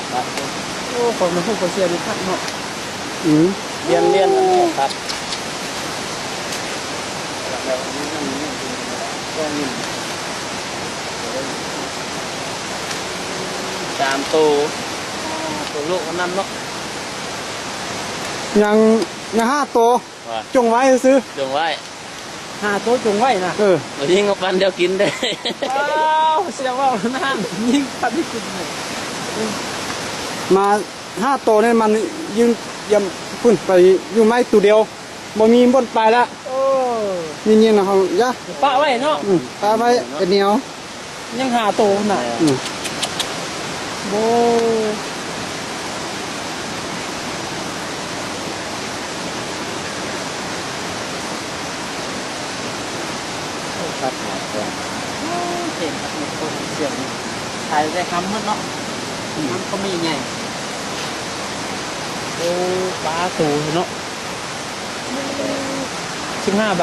Ua, qhov no hu qhov sia li phaj no. Ua, liab liab no qab. Tam tus, tus luj ua nab no. Nyob, nyob hab tus, coom vaib xwb. Hab tus coom vaib na. Yeej pab nrhiav kiv ntej. Mas hab tus ne mas yeej, yus maib tus diav, npaum me npauj pais lawm. Nyias nyias no yog pab vaib no, pab vaib niam. Yeej hab tus na. Hais tias hab muaj no, hab koj me nyuam, pab tus no, xwb hab